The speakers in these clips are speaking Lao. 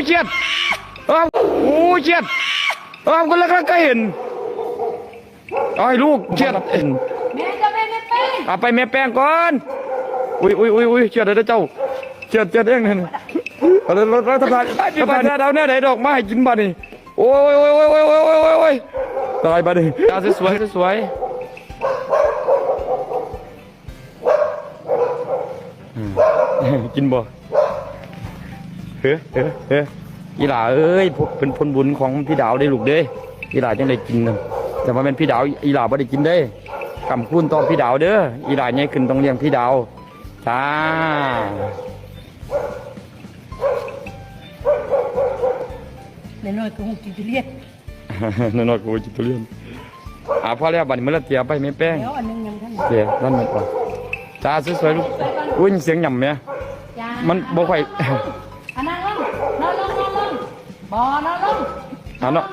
ເຊຍດ ເອີ ໂອ້ ເຊຍດ ເອີ ກຳລັງ ກຳລັງເຫັນ ເອົາໃຫ້ລູກ ເຊຍດ ແມ່ຈະໄປແມ່ແປ້ງ ເອົາໄປແມ່ແປ້ງກ່ອນ ອຸ້ຍ ອຸ້ຍ ອຸ້ຍ ອຸ້ຍ ເຊຍດເດີເຈົ້າ ເຊຍດ ເຊຍດເອງນັ້ນ ເອົາເລີຍ ເອົາເລີຍ ເອົາເລີຍ ເອົາແນວໃດດອກມາໃຫ້ກິນບາດນີ້ ໂອ້ຍ ໂອ້ຍ ໂອ້ຍ ຕາຍບາດນີ້ ຕາສວຍໆ ສວຍໆ ອືມ ກິນບໍ່? ເຮີ ເຮີ ເຮີ ອີຫຼ້າເອີຍ ເປັນຜົນບຸນຂອງພີ່ດາວເດ້ລູກເດ້ ອີຫຼ້າຈັ່ງໄດ້ກິນນະ ແຕ່ວ່າແມ່ນພີ່ດາວ ອີຫຼ້າບໍ່ໄດ້ກິນເດ້ ກຳຄູນຕໍ່ພີ່ດາວເດີ ອີຫຼ້າໃຫຍ່ຂຶ້ນຕ້ອງລ້ຽງພີ່ດາວ ຈ້າ ນ້ອຍໆກໍຮູ້ກິນທຸລຽນ ນ້ອຍໆກໍຮູ້ກິນທຸລຽນ ອ່າ ພໍແລ້ວ ບັດນີ້ມື້ລະເຕຍໄປແມ່ແປ້ງ ດຽວອັນໜຶ່ງຍັງທັນ ເດ ນັ້ນແມ່ນບໍ່ ຈ້າ ສວຍໆ ລູກ ອຸ້ຍ ສຽງຫຍ້ຳແໝ ມັນບໍ່ຄ່ອຍ ອ່ະ ນັ່ງລົງ ນອນລົງ ນອນລົງ ບໍ່ ນອນລົງ ອ່າ ນອນ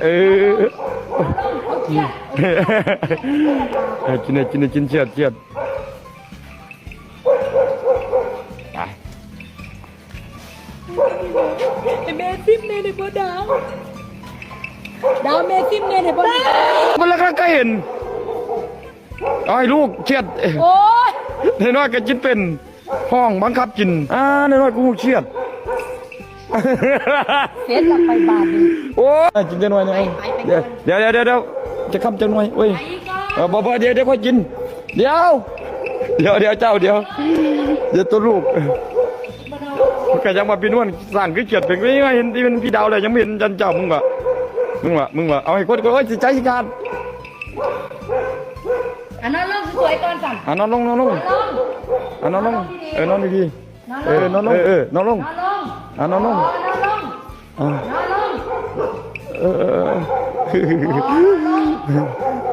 ເອີ ເອີ ນອນລົງ ເອົາຄຽດ ເອົາຄຽດ ເອີ ກິນ ກິນ ກິນ ຄຽດ ຄຽດ ໄປ ໃຫ້ແມ່ຊິມແດ່ໄດ້ບໍ່ດາວ ດາວແມ່ຊິມແດ່ໄດ້ບໍ່ ມັນລະກະເຫັນ ເອົາໃຫ້ລູກຄຽດ ໂອ້ຍ ນ້ອຍໆກໍກິນເປັນ ຮ້ອງບັງຄັບກິນ ອ່າ ນ້ອຍໆກໍຮູ້ຄຽດ ເສັດລະໄປບາດນີ້ ໂອ້ຍ ກິນຈັກໜ່ອຍໜຶ່ງ ໄປ ໄປ ໄປ ດຽວ ດຽວ ດຽວ ດຽວ ຈັກຄຳຈັກໜ່ອຍ ໂອ້ຍ ໄປກ່ອນ ເອີ ບໍ່ ບໍ່ ດຽວ ດຽວຄ່ອຍກິນ ດຽວ ດຽວ ດຽວ ເຈົ້າ ດຽວ ດຽວ ໂຕລູກ ມັນກະຍັງວ່າພີ່ນວນສ້າງຄືຄຽດເປັນ ເຫັນທີ່ເປັນພີ່ດາວແລ້ວ ຍັງບໍ່ເຫັນຈັນເຈົ້າ ມຶງວ່າ ມຶງວ່າ ມຶງວ່າ ເອົາໃຫ້ຄົນ ໂອ້ຍ ຊິໃຈຊິຂາດ ອ່ະ ນອນລົງສວຍໆກ່ອນຊັ້ນ ອ່ະ ນອນລົງ ນອນລົງ ນອນລົງ ອ່ະ ນອນລົງ ນອນລົງດີໆ ເອີ ນອນດີໆ ນອນລົງ ເອີ ນອນລົງ ເອີ ເອີ ນອນລົງ ນອນລົງ ອ່າ ນອນລົງ ເອີ ນອນລົງ ອ່າ ນອນລົງ ເອີ ເອີ ເອີ ນອນລົງ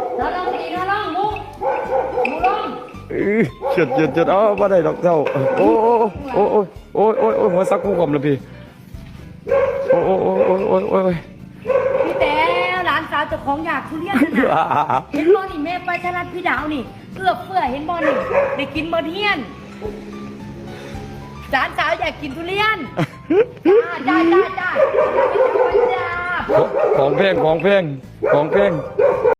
ນອນລົງດີໆ ນອນລົງ ໝູ ໝູລົງ ເອີ ເຈັບ ເຈັບ ເຈັບ ເອົາ ບໍ່ໄດ້ດອກເຈົ້າ ໂອ້ ໂອ້ ໂອ້ ໂອ້ຍ ໂອ້ຍ ໂອ້ຍ ໂອ້ຍ ຫົວສັກຫົວຂອມລະພີ່ ໂອ້ຍ ໂອ້ຍ ໂອ້ຍ ໂອ້ຍ ໂອ້ຍ ໂອ້ຍ ພີ່ແຕວ ຫຼານສາວເຈົ້າຂອງຢາກທຸລຽນຫັ້ນນະ ເຫັນບໍ່ນີ້ ແມ່ໄປຕະຫຼາດພີ່ດາວນີ້ ເອື້ອເຟື້ອ ເຫັນບໍ່ນີ້ ໄດ້ກິນໝົດຮຽນ ຫຼານສາວຢາກກິນທຸລຽນ ຈ້າ ຈ້າ ຈ້າ ຂອງແພງ ຂອງແພງ ຂອງແພງ